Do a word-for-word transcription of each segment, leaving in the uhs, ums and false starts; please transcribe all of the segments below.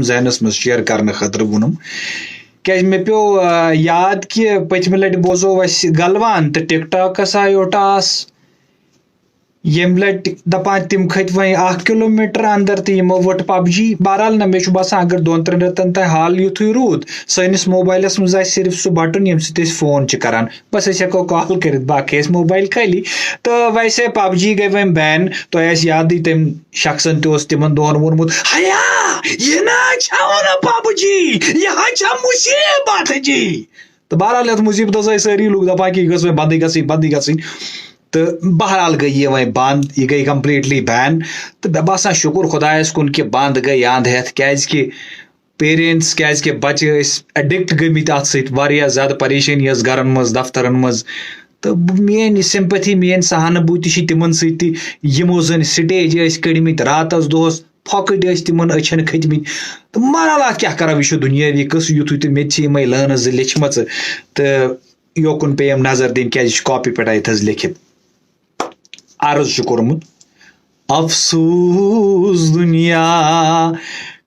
ذہنس منٛز شیئر کرنہٕ خٲطرٕ ووٚنُم۔ کیازِ مےٚ پیوٚو، آ، یاد کہِ پٔتمہِ لٹہِ بوزو اسہِ گلوان تہٕ ٹک ٹاکس آیو ٹاس۔ ییٚمہِ لٹہِ دپان تِم کھٔتۍ وۄنۍ اکھ کلوٗمیٹر اندر تہٕ یِمو وٕٹ پب جی۔ بہرحال نہ، مےٚ چھُ باسان اگر دۄن ترٛٮ۪ن رٮ۪تن تام حال یُتھُے روٗد، سٲنِس موبایلس منٛز آسہِ صرف سُہ بٹُن ییٚمہِ سۭتۍ أسۍ فون چھِ کران۔ بس أسۍ ہٮ۪کو کال کٔرِتھ، باقٕے ٲسۍ موبایل خٲلی۔ تہٕ ویسے پب جی گٔے وۄنۍ بین۔ تۄہہِ آسہِ یادٕے تٔمۍ شخصن تہِ اوس تِمن دۄہن ووٚنمُت، ہیا، یہِ نہ چھَو نہٕ پب جی، یہِ ہا چھےٚ مُصیٖبت جی۔ تہٕ بہرحال یتھ مُصیٖبتس ٲسۍ سٲری لُکھ دپان کہِ یہِ گٔژھ وۄنۍ بندٕے گژھٕنۍ، بندٕے گژھٕنۍ۔ تہٕ بہرحال گٔے یہِ وۄنۍ بند، یہِ گٔے کمپلیٹلی بین۔ تہٕ مےٚ باسان شُکُر خۄدایس کُن کہِ بند گٔے اند ہٮ۪تھ، کیازِ کہِ پیرنٹس، کیازِ کہِ بچہِ ٲسۍ ایڈکٹ گٔمٕتۍ اتھ سۭتۍ، واریاہ زیادٕ پریشٲنی ٲس گرن منٛز، دفترن منٛز۔ تہٕ بہٕ، میٲنۍ سمپتھی، میٲنۍ سہانبوٗتی چھِ تِمن سۭتۍ تہِ، یِمو زن سٹیج ٲسۍ کٔڑمٕتۍ راتس دۄہس، پھۄکٕٹۍ ٲسۍ تِمن أچھن کھٔتمٕتۍ۔ تہٕ بہرحال اتھ کیٛاہ کرو، یہِ چھُ دُنیٲوی قصہٕ یُتھُے، تہٕ مےٚ تہِ چھِ یِمے لٲنہٕ زٕ لیچھمژٕ، تہٕ یوکُن پیٚیَم نظر دِنۍ، کیازِ یہِ چھُ کاپی پٮ۪ٹھ اتہِ حظ لیکھِتھ۔ عرض چھُ کوٚرمُت، افسوس دُنیا،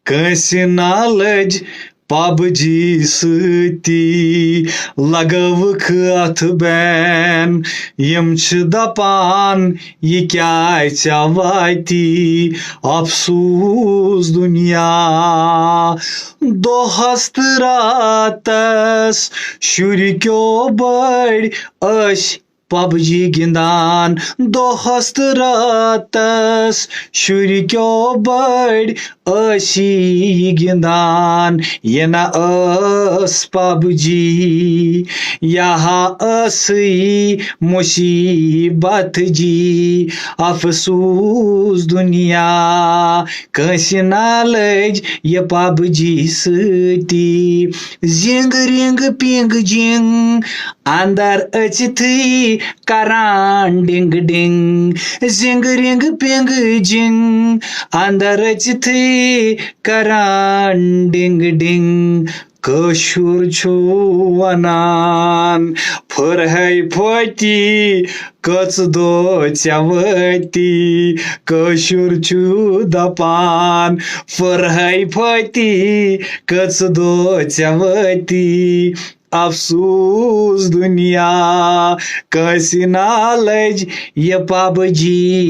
کٲنٛسہِ نالج پب جی سۭتی لگٲوٕکھ اتھ بین۔ یِم چھِ دپان، یہِ کیٛازِ ژےٚ واتی؟ افسوس دُنیا، دۄہس تہٕ راتس شُرۍ کیو بٔڑۍ ٲسۍ پب جی گِنٛدان، دۄہس تہٕ راتس شُرۍ کیو بٔڑۍ ٲسی یہِ گِنٛدان۔ یہِ نہ ٲس پب جی، یہِ ہا ٲسٕے مُصیٖبت جی۔ افسوس دُنیا، کٲنٛسہِ نہ لٔج یہِ پب جی سۭتی۔ زِنٛگ رِنٛگ پِنٛگ جِنٛگ، اندر أژِتھٕے کران ڈِنٛگ ڈِنٛگ۔ زِنٛگ رِنٛگ پِنٛگ جِنٛگ، اندر أژِتھٕے کران ڈِنٛگ ڈِنٛگ۔ کٲشُر چھُ ونان، پھٕرہے پھٲتی کٔژ دۄہ ژےٚ وٲتی۔ کٲشُر چھُ دپان، پھٕرہے پھٲتی کٔژ دۄہ ژےٚ وٲتی۔ افسوس دُنیا، کٲنٛسہِ نالج یہِ پب جی۔